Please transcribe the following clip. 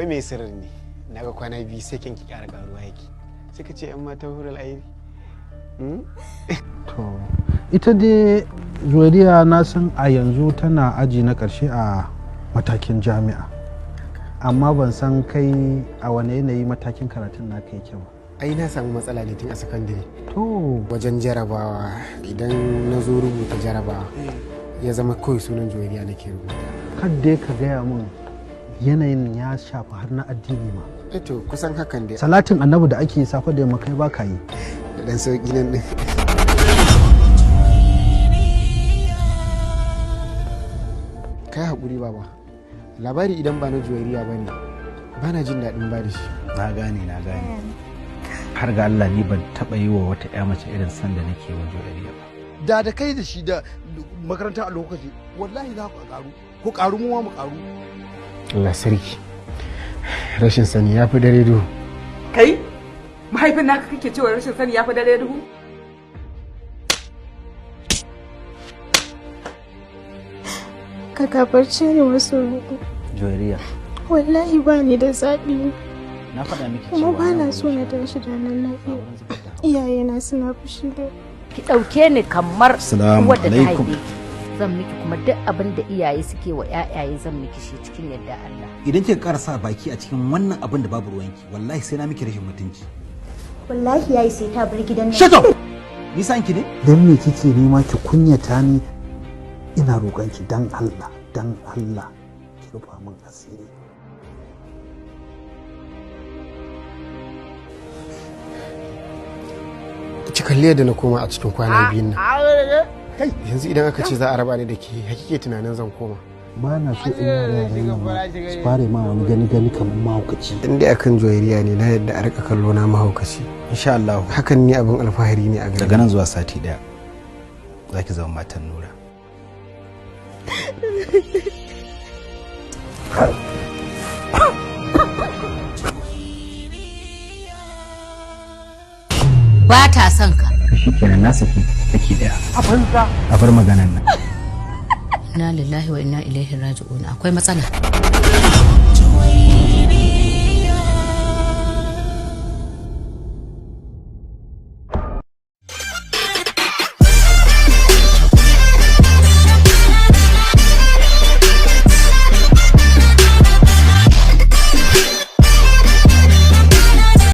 Me sirrin ne? Naga kwana 2 sai kinki ƙara ƙaruwa yake. Sai ka ce 'yan matan hural aini. To, ita dai Juwairiya na san a yanzu tana aji na ƙarshe a matakin jami'a. Amma ban san kai a wane yanayi matakin karatun naka yake ba. Ai na samu matsala ne tun a sakandare. To. Wajen jarabawa, idan na zo rubuta jarabawa ya zama kawai sunan Juwairiya nake rubuta. Kar dai ka gaya min yanayin ya shafi har na addini ma. Eh to, kusan hakan dai. Salatin annabi da ake safe da yamma kai ba ka yi. Da dan sauki nan din. Kai haƙuri baba. Labari idan ba na Juwairiya ba ne, ba na jin daɗin ba da shi. Na gane, na gane. Har ga Allah ni ban taɓa yi wa wata 'ya mace irin san da nake wa Juwairiya ba. Da kai da shi da makaranta a lokaci, wallahi za ku karu. Ku karu mu ma mu karu. Allah sarki. Rashin sani ya fi dare duhu. Kai? Mahaifin naka kake cewa rashin sani ya fi dare duhu? Ka gafarce ni masoyi. Juwairiya. Wallahi ba ni da zaɓi. Na faɗa miki Kuma cewa ba na na so na tashi da nan lafiya. Iyayena suna fushi da Ki ɗauke ni kamar Assalamu uwar da ta alaikum. haife ki. Zan miki kuma duk abin da iyaye suke wa ƴaƴaye zan miki shi cikin yadda Allah. Idan kika ƙara sa baki a cikin wannan abin da babu ruwanki, wallahi sai na miki rashin mutunci. Wallahi yayi sai ta bar gidan nan. Shut up! Ni san ki ne? Dan me kike nema ki kunyata ni? Ina roƙon ki dan Allah, dan Allah ki rufa min asiri. Ki kalli yadda na koma a cikin kwana 2 nan. Yanzu idan aka ce za a raba ni da ke, hakike tunanin zan koma. Ba na so in yara yaran nan ma su fara ma wani gani gani kamar mahaukaci. In dai akan Juwairiya ne na yadda a rika kallo na mahaukaci. Insha Allah. Hakan ne abin alfahari ne a gare Daga nan zuwa sati 1 za ki zama matan Nura. Ba ta son ka. Shikenan na saki saki 1. A banza. A bar maganan nan. Inna lillahi wa inna ilaihi raji'un. Akwai matsala.